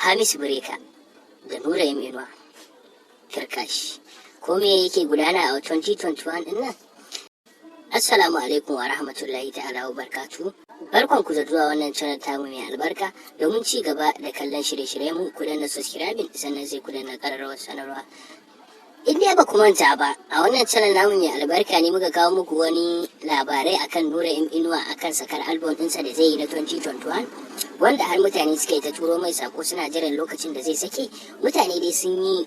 Hamisu Breaker da Nura M Inuwa Kirkashi. Ko me yake gudana a 2021 din nan? Assalamu alaikum wa rahmatullahi ta'ala wa barkatu. Barkan ku da zuwa wannan channel tamu mai albarka. Domin ci gaba da kallon shirye-shiryen mu, ku danna subscribing, sannan sai ku danna ƙararrawar sanarwa. In dai ba ku manta ba, a wannan channel namu mai albarka ne muka kawo muku wani labarai akan Nura M Inuwa, akan sakar album ɗinsa da zai yi na 2021, wanda har mutane suka yi ta turo mai sako suna jiran lokacin da zai sake. Mutane dai sun yi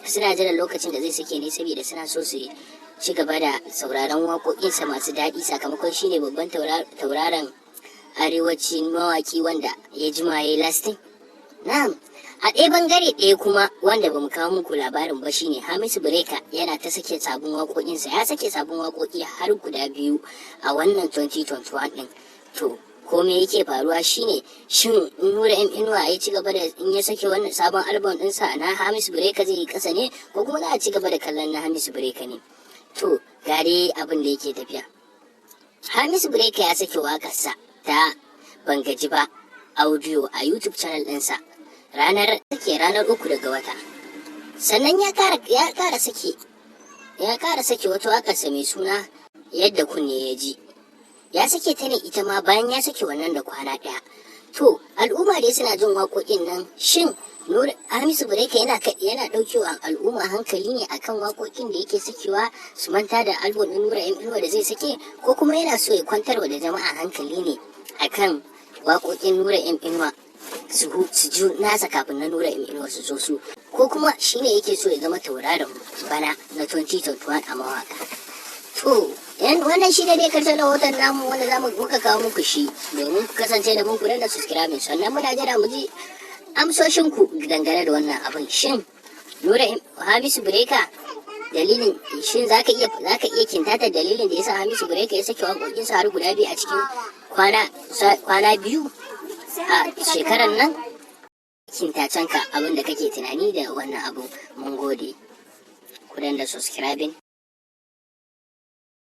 suna jiran lokacin da zai sake ne saboda suna so su ci gaba da sauraron waƙoƙinsa masu daɗi, sakamakon shine babban tauraron arewacin mawaƙi wanda ya jima ya yi lasting. Na'am, a ɗaya bangare ɗaya kuma wanda bamu kawo muku labarin ba shine Hamisu Breaker yana ta sake sabon waƙoƙinsa. Ya sake sabon waƙoƙi har guda biyu a wannan 2021 ɗin. To, ko me yake faruwa shine, shin Nura M Inuwa ya ci gaba da in ya sake wannan sabon album ɗinsa, na Hamisu Breaker zai yi ƙasa ne, ko kuma za a ci gaba da kallon na Hamisu Breaker ne? To, ga dai abin da yake tafiya. Hamisu Breaker ya sake waƙarsa ta "Ban Gaji Ba" audio a YouTube channel ɗinsa ranar take ranar 3 daga wata. Sannan ya kara sake wata waƙarsa mai suna "Yadda Kunne Ya Ji". Ya sake ta ne ita ma bayan ya sake wannan da kwana ɗaya. To, al'umma dai suna jin waƙoƙin nan. Shin Nur Hamisu Breaker yana ɗaukewa al'umma hankali ne akan waƙoƙin da yake sakewa su manta da album ɗin Nura M Inuwa da zai sake, ko kuma yana so ya kwantarwa da jama'a hankali ne akan waƙoƙin Nura M Inuwa, su ji nasa kafin na Nura M Inuwa su zo su, ko kuma shine yake so ya zama tauraron bana na 2021 a mawaka? To, yan wannan shi ne dai karshen rahoton namu wanda zamu muka kawo muku shi. Domin ku kasance da mun, ku danna subscribe. Sannan muna jira mu ji amsoshin ku dangane da wannan abin. Shin Nura Hamisu Breaker dalilin, shin zaka iya kintata dalilin da yasa Hamisu Breaker ya sake waƙoƙinsa har guda biyu a cikin kwana 2 a shekarar nan? Kintacen ka abin da kake tunani da wannan abu. Mun gode, ku danna subscribing.